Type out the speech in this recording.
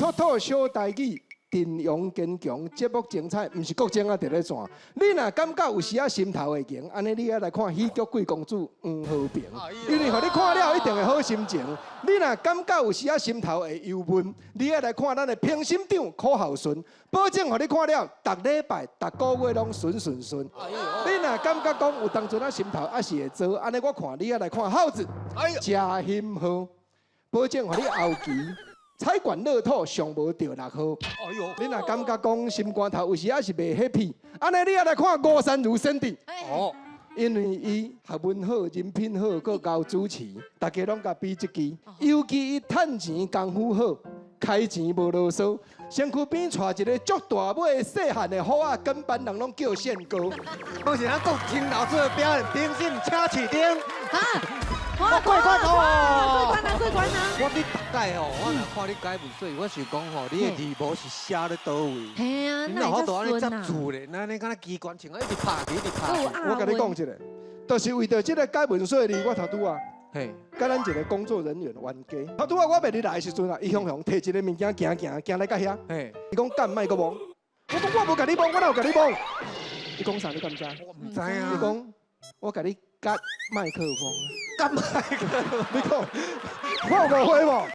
出土小台語，陣容堅強，節目精彩，毋是國政啊，佇咧轉。你若感覺有時仔心頭會硬，按呢你愛來看喜劇貴公子黃和平，因為予你看了一定會好心情。你若感覺有時仔心頭會憂悶，你愛來看咱的評審長柯孝順，保證予你看了，逐禮拜、逐個月攏順順順。你若感覺講有當陣仔心頭還是會燥，按呢我看你愛來看孝子，誠欣好，保證予你後期彩券樂透上無著六號。你若感覺講心肝頭有時還是袂 happy，按呢你愛來看吳姍儒先生。哦，因為伊學問好、人品好，閣𠢕主持，大家攏共比一支。尤其伊趁錢功夫好，開錢無囉嗦，身軀邊帶一个足大尾細漢的虎仔，跟班人攏叫憲哥。不是咱國清老師的表演，評審請飼燈。啊，過過關過關啊，過關啊！我你逐擺吼，我若看你解文說，我想講吼，你的字無是寫咧佗位？嘿啊，你哪有法度按呢接住咧？那你敢若機關槍啊，一直拍去，一直拍去。我共你講一下，就是為著這个解文說字，我頭拄啊，嘿，佮咱一个工作人員冤家。頭拄仔我袂入來的時陣啊，伊雄雄提一个物件行行行來到遐，伊講幹莫閣摸，我講我無共你摸，我哪有共你摸？伊講啥你敢知？我毋知啊。伊講我共你夾麥克風。夾麥克風？你講，我有誤會無？